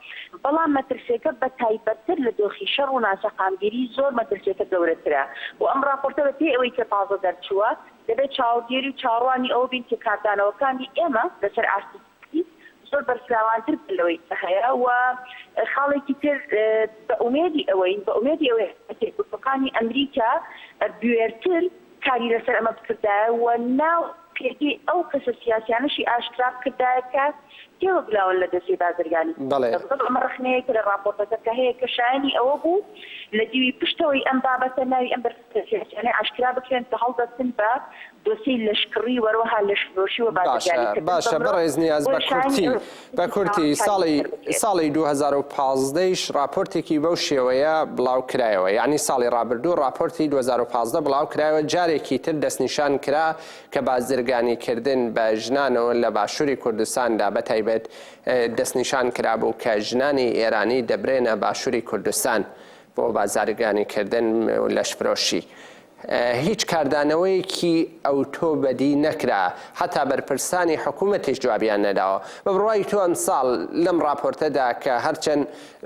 بەڵام مەترسیەکە بە تایبەتتر لە دۆخی شەڕ و ناسەقامگیری زۆر مەترسیەکە گەورەترە و ئەم ڕاپۆرتە بە پێی ئەوەی کە تازە دەرچووە دەبێت چاودێری و چاوەڕوانی ئەوە بین کە کاردانەوەکانی ئێمە لەسەر ئاستی زۆر بەرفراوانتر بن لەوەی کە هەیە و خاڵێکی تر بە ئومێدی ئەوەین بە ئومێدی ئەوەی یەکگرتووەکانی ئەمریکا بوێرتر کاری لەسەر ئەمە بکردایە و ناو پێگەی ئەو کەسە سیاسیانەشی ئاشکرا بکردایە کە تێوەگلاون لە دۆسیەی بازرگانی بەڵێ. ئەمە ڕەخنەیەکە لە ڕاپۆرتەکە کە هەیە کە شایەنی ئەوە بوو لە دیوی پشتەوەی ئەم بابەتە ناوی ئەم بەرپرسە سیاسیانەی ئاشکرا بکرێن کە هەڵدەستن بە دۆسیەی لەشکڕی و هەروەها لەشفرۆشی و باشە بازرگانی کردن بە باشە مرۆڤ، بەڕێز نیاز بۆیە بە شایەنی کورتی ئەوەیە بە کورتی کاری ساڵی لەسەر بکرێت. ساڵی 2015 یش ڕاپۆرتێکی بەو شێوەیە بڵاو کرایەوە یانی ساڵی ڕابردوو ڕاپۆرتی 2015 بڵاو کرایەوە جارێکی تر دەستنیشان کرا کە بازرگانی کردن بە ژنانەوە لە باشووری کوردستاندا بە تایبەت دەستنیشان کرابوو کە ژنانی ئێرانی دەبرێنە باشووری کوردستان بۆ بازرگانی کردن و لەشفرۆشی هیچ کاردانەوەیەکی ئەوتۆ بەدی نەکرا، حەتا بەرپرسانی حکومەتیش جوابیان نەداوە. بە بڕوای تۆ ئەمساڵ لەم ڕاپۆرتەدا کە هەرچەند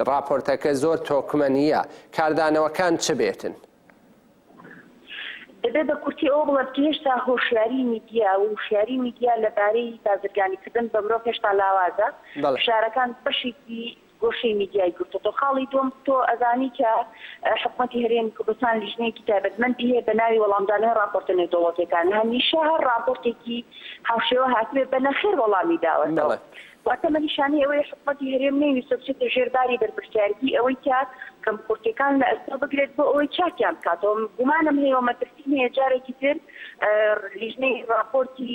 ڕاپۆرتەکە زۆر تۆکمە نییە، کاردانەوەکان چ بێتن؟ دەبێت بە کورتی ئەوە بڵێم کە هێشتا هۆشیاری میدیا و وشیاری میدیا لەبارەی بازرگانیکردن بە مرۆڤ هێشتا لاوازە. فشارەکان بەشێکی گۆشەی میدیای گرتۆتەوە. خاڵی دووەم، تۆ ئەزانی کە حکومەتی هەرێمی کوردستان لیژنەیەکی تایبەتمەندی هەیە بە ناوی وەڵامدانەوەی ڕاپۆرتە نێودەوڵەتیەکان. هەمیشە هەر ڕاپۆرتێکی هاوشێوە هاتبێ بە نەخێر وەڵامی داوەتەوە. واتە ئەمە نیشانەی ئەوەیە حکومەتی هەرێم نەیویستوە بچێتە ژێر باری بەرپرسیارێتی ئەوەی کە کەموکورتیەکان لە ئەستۆ بگرێت بۆ ئەوەی چاکیان بکاتەوە. گومانم هەیە و مەترسیم هەیە جارێکی تر لیژنەی ڕاپۆرتی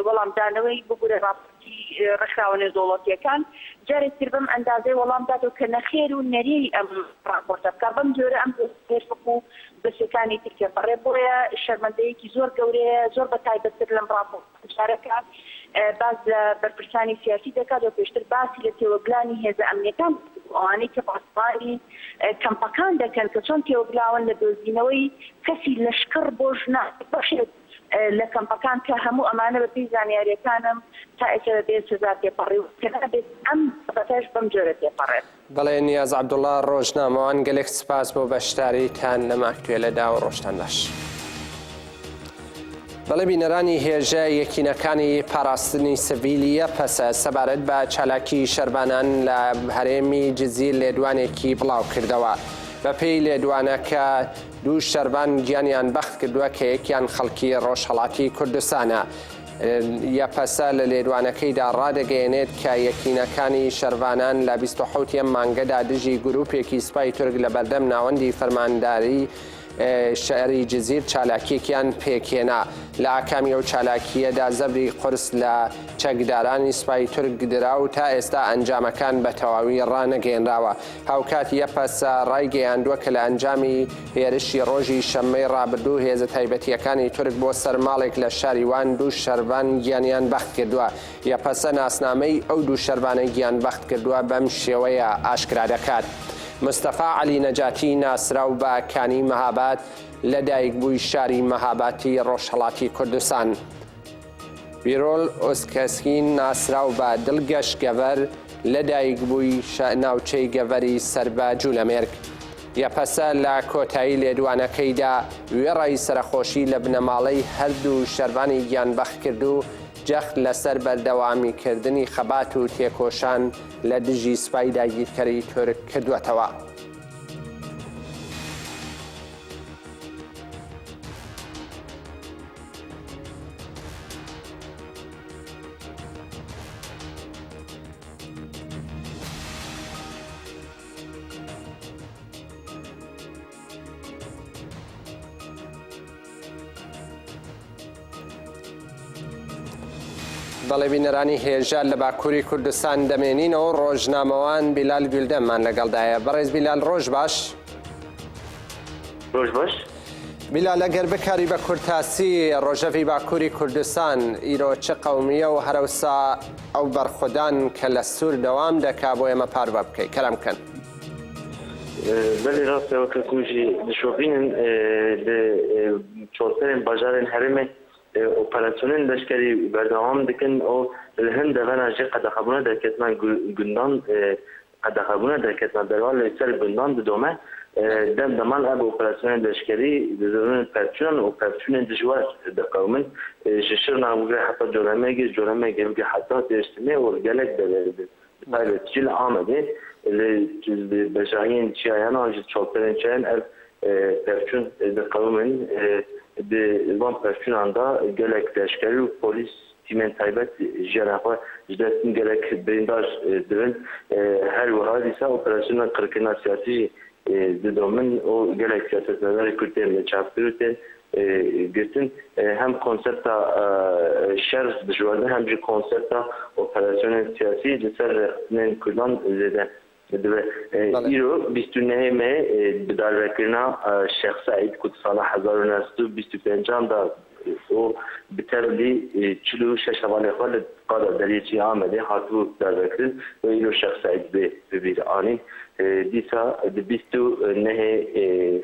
وەڵامدانەوەی ببورە ڕاپۆرتی ڕێکخراوە نێودەوڵەتییەکان جارێک تر بەم ئەندازەیە وەڵام داتەوە کە نەخێر و نەرێی ئەم ڕاپۆرتە بکا، بەم جۆرە ئەم دۆسیەیەش وەکوو دۆسیەکانی تر تێپەڕێ. بۆیە شەرمەندەیەکی زۆر گەورەیە، زۆر بە تایبەتتر لەم ڕاپۆرتە جارە کە باس لە بەرپرسانی سیاسی دەکات و پێشتر باسی لە تێوەگلانی هێزە ئەمنییەکان کردبوو، ئەوانەی کە پاسەوانی کەمپەکان دەکەن کە چۆن تێوەگلاون لە دۆزینەوەی کەسی لەشکڕ بۆ ژنان بەشێک لە کەمپەکان کە هەموو ئەمانە بە پێی زانیاریەکانم تا ئێستا بە بێ سزا تێپەڕیوە کە نابێت ئەم بابەتەش بەم جۆرە تێپەڕێت. بەڵێ نیاز عەبدوڵا ڕۆژنامەوان گەلێک سپاس بۆ بەشداریتان لەم ئاکتوێلەدا و ڕۆژتان باش. بەڵێ بینەرانی هێژە یەکینەکانی پاراستنی سڤیلی یەپەسە سەبارەت بە چالاکی شەرڤانان لە هەرێمی جزیر لێدوانێکی بڵاو کردەوە. بەپێی لێدوانەکە دوو شەرڤان گیانیان بەخت کردووە کە یەکیان خەڵکی ڕۆژهەڵاتی کوردستانە. یەپەسە لە لێدوانەکەیدا ڕادەگەیەنێت کە یەکینەکانی شەرڤانان لە 27 ی ئەم مانگەدا دژی گروپێکی سوپای تورک لە بەردەم ناوەندی فەرمانداری. شاری جزیر چالاکییەکیان پێکهێنا. لە ئاکامی ئەو چالاکییەدا زەبری قورس لە چەکدارانی سوپای تورک درا و تا ئێستا ئەنجامەکان بە تەواوی ڕانەگەیەنراوە. هاوکات یەپەسە ڕایگەیاندووە کە لە ئەنجامی هێرشی ڕۆژی شەممەی ڕابردوو هێزە تایبەتییەکانی تورک بۆ سەر ماڵێک لە شاری وان دوو شەرڤان گیانیان بەخت کردووە. یەپەسە ناسنامەی ئەو دوو شەرڤانەی گیان بەخت کردووە بەم شێوەیە ئاشکرا دەکات. مستەفا عەلی نەجاتی ناسراو بە کانی مەهاباد لە دایکبووی شاری مەهاباتی ڕۆژهەڵاتی کوردستان. بیرۆل ئۆزکەسکین ناسراو بە دڵگەش گەڤەر لە دایکبووی ناوچەی گەڤەری سەر بە جولەمێرگ. یەپەسە لە کۆتایی لێدوانەکەیدا وێڕای سەرەخۆشی لە بنەماڵەی هەردوو شەرڤانی گیانبەختکردوو جەخت لەسەر بەردەوامیکردنی خەبات و تێکۆشان لە دژی سوپای داگیرکەری تورک کردووەتەوە. بەڵێ بینەرانی هێژا لە باکووری کوردستان دەمێنینەوە ڕۆژنامەوان بیلال گولدەممان لەگەڵدایە بەڕێز بیلال ڕۆژ باش ڕۆژ باش بیلال ئەگەر بکاری بە کورتاسی ڕۆژەڤی باکووری کوردستان ئیرۆ چ قەومیە و هەرەوسا ئەو بەرخودان کە لە سوور دەوام دەکا بۆ ئێمە پارڤە بکەی کەرەم کەن. بەلێ ڕاستە وەکە کوژی دشۆپینن li çolterên bajarên herêmê operasyonên leşkerî berdewam dikin û li hin devera jî qedexebûna derketina gundan qedexebûna derketina derva li ser gundan didome. Dem deman ev operasyonên leşkerî didin pevçûnan û pevçûnên dijwar diqewimin. Ji Şirnex bigire heta Colemêrgê, ji Colemêrgê bigire heta Dêrsimê û gelek deverê din. Bi taybet jî li Amedê li bejahiyên çiyayan an jî çolterên çiyayan ev pevçûn diqewimin. Di van pevçûnan de gelek leşkerî û polîs tîmên taybet jiyana xwe ji dest din gelek birîndar dibin. Her wiha dîsa operasyona qirkirina siyasî jî didomin û gelek siyasetmedarê Kurd tên binçavkirin û tên girtin. Hem konsepta şer dijwar hem jî konsepta operasyonên siyasî li ser rêxistinên Kurdan zêde dibe. Îro 29 mê bi darvekirina Şêx Seîd ku di sala 1925 an de û bi tevlî 46 hevalên xwe li qada Deriyê Çiyê Amedê hatibû darvekirin û îro Şêx Seîd bê bibîranîn. Dîsa di 29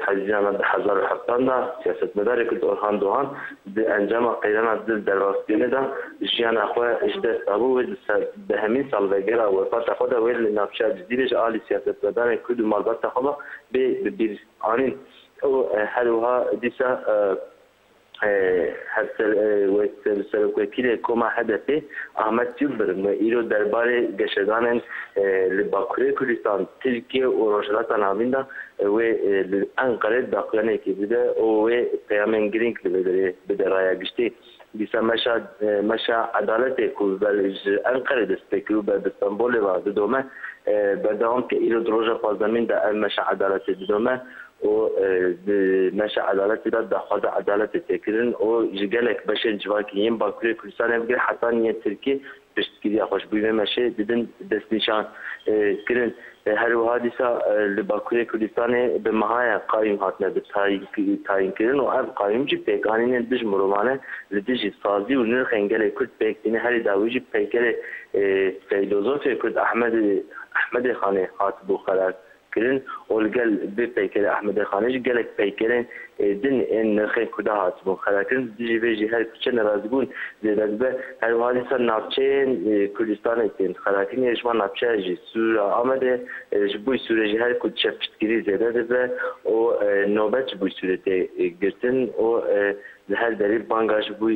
Hezîrana 2007 de siyasetmedarê Kurd Orhan Doğan di encama qeyrana dil derbaskirinê de jiyana xwe ji dest dabû wê di dehemîn salvegera wefata xwe de wê li navçeya Cizîrê ji alî siyasetmedarên Kurd û malbata xwe ve bê bibîranîn û her wiha dîsa Serokwekîlê Koma HDP'ê Ahmet Yildirim îro derbarê geşedanên li Bakurê Kurdistan, Tirkiye û Rojhilata Navîn de wê li Enqerê daxuyaniyekê bide û wê peyamên girîng li vê derê bide raya giştî. Dîsa meşa Meşa Edaletê ku ber ji Enqerê dest pê kir û ber bi Stenbolê ve didome berdewam dike. Îro di roja pazdemîn de ev Meşa Edaletê didome. û di meşa edaletê de daxwaza edaletê tê kirin û ji gelek beşên civakî yên Bakurê Kurdistanê bigire heta yên Tirkî piştgiriya xwe ji bo vê meşê didin destnîşan kirin. Her wiha dîsa li Bakurê Kurdistanê bi mehaye qayûm hatine bi tayînkirin û ev qayûm jî pêkanînên dij mirovane li dijî sazî û nirxên gelê Kurd pêk tîne. Herî dawî jî peykerê feylozofê Kurd Ehmedê Xanê hatibû xelat kirin û li gel vê peykerê Ehmedê Xanê jî gelek peykerên din ên nirxên Kurda hatibûn xerakirin. Li dijî vê jî her kuçe nerazîbûn zêde dibe. Her wiha dîsa navçeyên Kurdistanê tên xerakirin yek ji van navçeya jî Sûr a Amedê ji bo Sûrê jî her ku diçe piştgirî zêde dibe û nobet ji bo Sûrê tê girtin û li her derî banga ji bo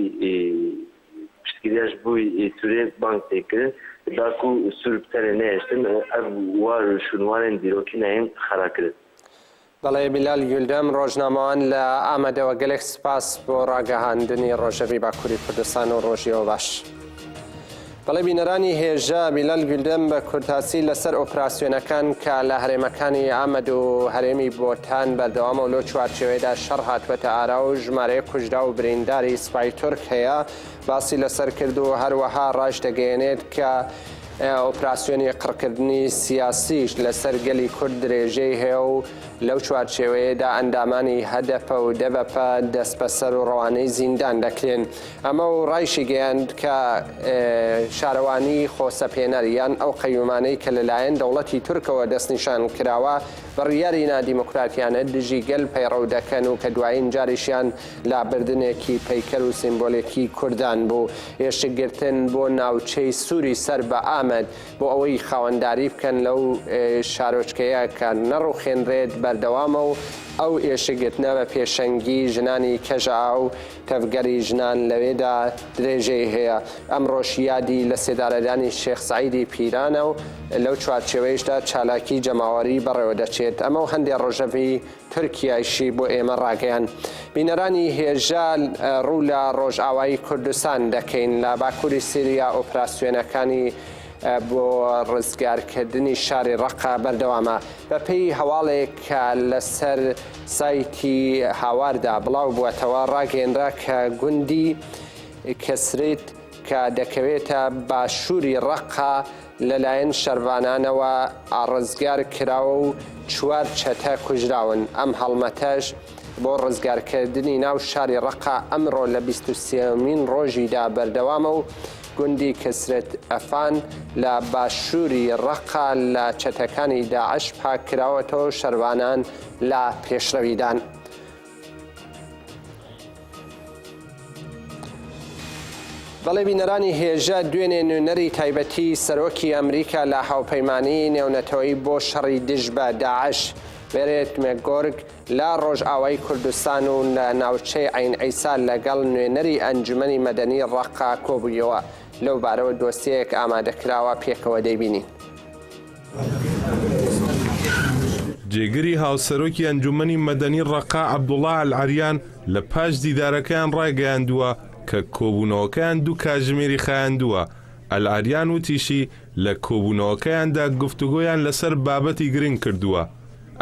Piştgiriya ji bo Sûrê bang tê kirin da ku Sûr bi tenê nehiştin û ev war û şûnwarên dîrokî neyên xerakirin. Belê Bîlal Güldem rojnamewan li Amedê we gelek spas bo ragihandinî rojevî Bakurî Kurdistan û rojî we baş. بەڵێ بینەرانی هێژا، بیلال گویلدەم بە کورتاسی لەسەر ئۆپراسیۆنەکان کە لە هەرێمەکانی ئامەد و هەرێمی بۆتان بەردەوامە و لەو چوارچێوەیەدا شەڕ هاتووەتە ئارا و ژمارەیەک کوژراو و برینداری سوپای تورک هەیە باسی لەسەر کرد و هەروەها ڕایشدەگەیەنێت کە ئۆپراسیۆنی قڕکردنی سیاسیش لەسەر گەلی کورد درێژەی هەیە و لەو چوارچێوەیەدا ئەندامانی هەدەپە و دەبەپە دەستبەسەر و ڕەوانەی زیندان دەکرێن. ئەمە و ڕایشیگەیاند کە شارەوانی خۆسەپێنەر یان ئەو قەیومانەی کە لەلایەن دەوڵەتی تورکەوە دەستنیشان کراوە بڕیاری نادیموکراتیانە دژی گەل پەیڕەو دەکەن و کە دوایین جاریشیان لابردنێکی پەیکەر و سیمبۆلێکی کوردان بوو ئێشکگرتن بۆ ناوچەی سووری سەر بە ئامەد بۆ ئەوەی خاوەنداری بکەن لەو شارۆچکەیە کە نەڕوخێنرێت بەردەوامە و ئەو ئێشکگرتنە بە پێشەنگی ژنانی کەژا و تەڤگەری ژنان لەوێدا درێژەی هەیە. ئەمڕۆش یادی لەسێدارەدانی شێخ سەعیدی پیرانە و لەو چوارچێوەیشدا چالاکی جەماوەری بەڕێوەدەچێت. ئەمە و هەندێ ڕۆژەڤی تورکیایشی بۆ ئێمە ڕاگەیاند. بینەرانی هێژا ڕوو لە ڕۆژئاوای کوردستان دەکەین. لە باکووری سوریا ئۆپراسیۆنەکانی بۆ ڕزگارکردنی شاری ڕەققە بەردەوامە. بەپێی هەواڵێک کە لەسەر سایتی هاواردا بڵاو بووەتەوە، ڕاگەیەنرا کە گوندی کەسریت کە دەکەوێتە باشووری ڕەققە لەلایەن شەرڤانانەوە ڕزگار کراوە و چوار چەتە کوژراون، ئەم هەڵمەتەش بۆ ڕزگارکردنی ناو شاری ڕەققە ئەمڕۆ لە 23مین ڕۆژیدا بەردەوامە و گوندی کسرت ئەفان لە باشووری ڕەققە لە چەتەکانی داعش پاککراوەتەوە و شەرڤانان لە پێشڕەویدان. بەڵێ بینەرانی هێژا دوێنێ نوێنەری تایبەتی سەرۆکی ئەمریکا لە هاوپەیمانیی نێونەتەوەیی بۆ شەڕی دژ بە داعش بێرێت مێکگۆرگ لە ڕۆژئاوای کوردستان و لە ناوچەی عەین عیسا لەگەڵ نوێنەری ئەنجومەنی مەدەنی ڕەققە کۆبوویەوە. لەو بارەوە دۆسیەیەک ئامادەکراوە پێکەوە دەیبینین. جێگری هاوسەرۆکی ئەنجومەنی مەدەنی ڕەققە عەبدوڵا ئەلعەریان لە پاش دیدارەکەیان ڕایگەیاندووە کە کۆبوونەوەکەیان دوو کاتژمێری خایاندووە. ئەلعەریان وتیشی، لە کۆبوونەوەکەیاندا گفتوگۆیان لەسەر بابەتی گرنگ کردووە.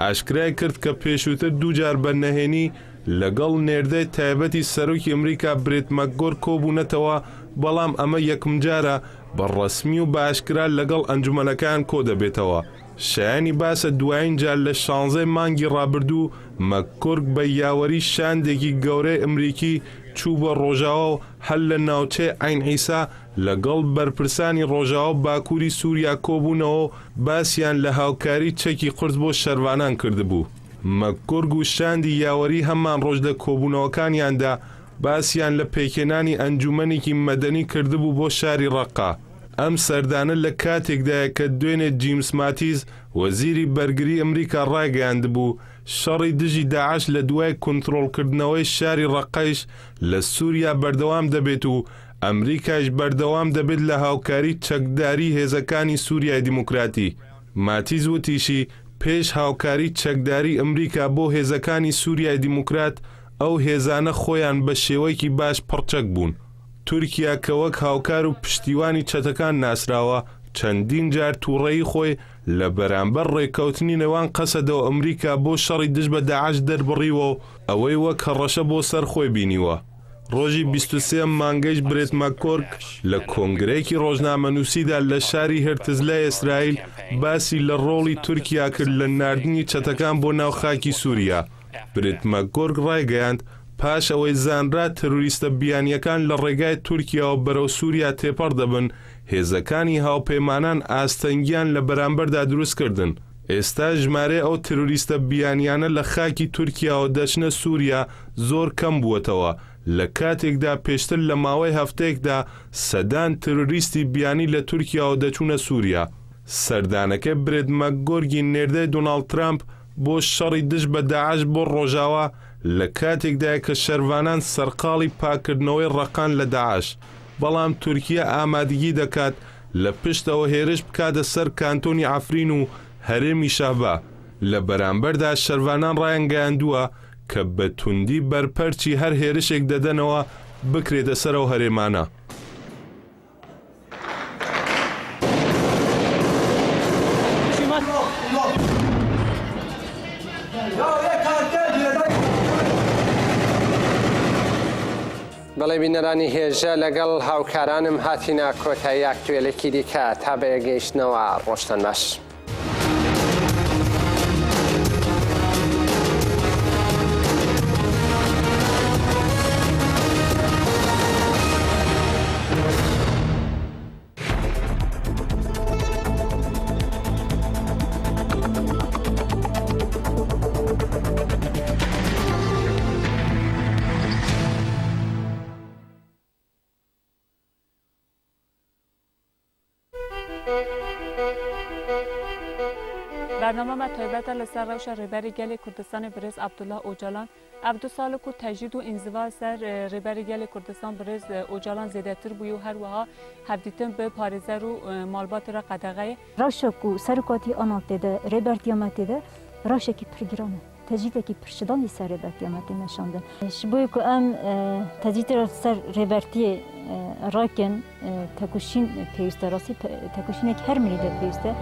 ئاشکرای کرد کە پێشووتر دووجار بە نەهێنی لەگەڵ نێردەی تایبەتی سەرۆکی ئەمریکا برێت مەکگۆرک کۆبوونەتەوە، بەڵام ئەمە یەکمجارە بە ڕەسمی و بە ئاشکرا لەگەڵ ئەنجومەنەکەیان کۆدەبێتەوە. شایانی باسە دوایین جار لە شانزەی مانگی ڕابردوو مەکگۆرک بە یاوەری شاندێکی گەورەی ئەمریکی چوو بۆ ڕۆژاوا و هەر لە ناوچەی عەین عیسا لەگەڵ بەرپرسانی ڕۆژاوا و باکووری سووریا کۆبوونەوە و باسیان لە هاوکاری چەکی قورس بۆ شەرڤانان کردبوو. مەکگۆرگ و شاندی یاوەری هەمان ڕۆژ لە کۆبوونەوەکانیاندا باسیان لە پێکهێنانی ئەنجوومەنێکی مەدەنی کردبوو بۆ شاری ڕەققە. ئەم سەردانە لە کاتێکدایە کە دوێنێ جیمس ماتیس، وەزیری بەرگری ئەمریکا ڕایگەیاندبوو، شەڕی دژی داعش لە دوای کونترۆڵکردنەوەی شاری ڕەققەیش لە سووریا بەردەوام دەبێت و ئەمریکایش بەردەوام دەبێت لە هاوکاری چەکداری هێزەکانی سوریای دیموکراتی. ماتیس وتیشی، پێش هاوکاری چەکداری ئەمریکا بۆ هێزەکانی سوریای دیموکرات، ئەو هێزانە خۆیان بە شێوەیەکی باش پڕچەک بوون. تورکیا کە وەک هاوکار و پشتیوانی چەتەکان ناسراوە، چەندین جار توڕەیی خۆی لە بەرامبەر ڕێککەوتنی نێوان قەسەدە و ئەمریکا بۆ شەڕی دژ بە داعش دەربڕیوە و ئەوەی وەک هەڕەشە بۆ سەر خۆی بینیوە. ڕۆژی 23 م مانگەیش برێت ماکگۆرک لە کۆنگرەیەکی ڕۆژنامەنووسیدا لە شاری هێرتزلای ئیسرائیل باسی لە ڕۆڵی تورکیا کرد لە ناردنی چەتەکان بۆ ناو خاکی سووریا. برێت ماکگۆرک ڕایگەیاند، پاش ئەوەی زانرا تێرۆریستە بیانییەکان لە ڕێگای تورکیاوە بەرەو سووریا تێپەڕ دەبن، هێزەکانی هاوپەیمانان ئاستەنگیان لە بەرامبەردا دروست کردن. ئێستا ژمارەی ئەو تێرۆریستە بیانیانە لە خاکی تورکیاوە دەچنە سووریا زۆر کەم بووەتەوە، لە کاتێکدا پێشتر لە ماوەی هەفتەیەکدا سەدان تێرۆریستی بیانی لە تورکیاوە دەچوونە سووریا. سەردانەکەی برێت مەکگۆرگی نێردەی دۆناڵد ترامپ بۆ شەڕی دژ بە داعش بۆ ڕۆژاوا لە کاتێکدایە کە شەرڤانان سەرقاڵی پاککردنەوەی ڕەققەن لە داعش، بەڵام تورکیە ئامادگی دەکات لە پشتەوە هێرش بکاتە سەر کانتۆنی عەفرین و هەرێمی شەهبا، لە بەرامبەردا شەرڤانان ڕایانگەیاندووە کە بە توندی بەرپەرچی هەر هێرشێک دەدەنەوە بکرێتە سەر ئەو هەرێمانە. بەڵێ بینەرانی هێژا لەگەڵ هاوکارانم هاتینە کۆتایی ئاکتوێلێکی دیکە تا بەیەک گەیشتنەوە ڕۆژتان باش. Bernama me taybet e li ser rewşa Rêberê Gelê Kurdistanê Birêz Abdullah Ocalan. Ev du sal e ku tecrîd û înziva ser Rêberê Gelê Kurdistan Birêz Ocalan zêdetir bûye û her wiha hevdîtin bi parêzer û malbatê re qedexe ye. Rewşa ku Serokatî ana tê de, Rêbertiya me tê de rewşekî pir giran e. Tecrîdekî pir şidan li ser Rêbertiya me tê meşandin. Ji bo ku em tecrîdê re li ser Rêbertiyê rakin tekoşîn pêwîst e. Rastî tekoşînek her milî de pêwîst e.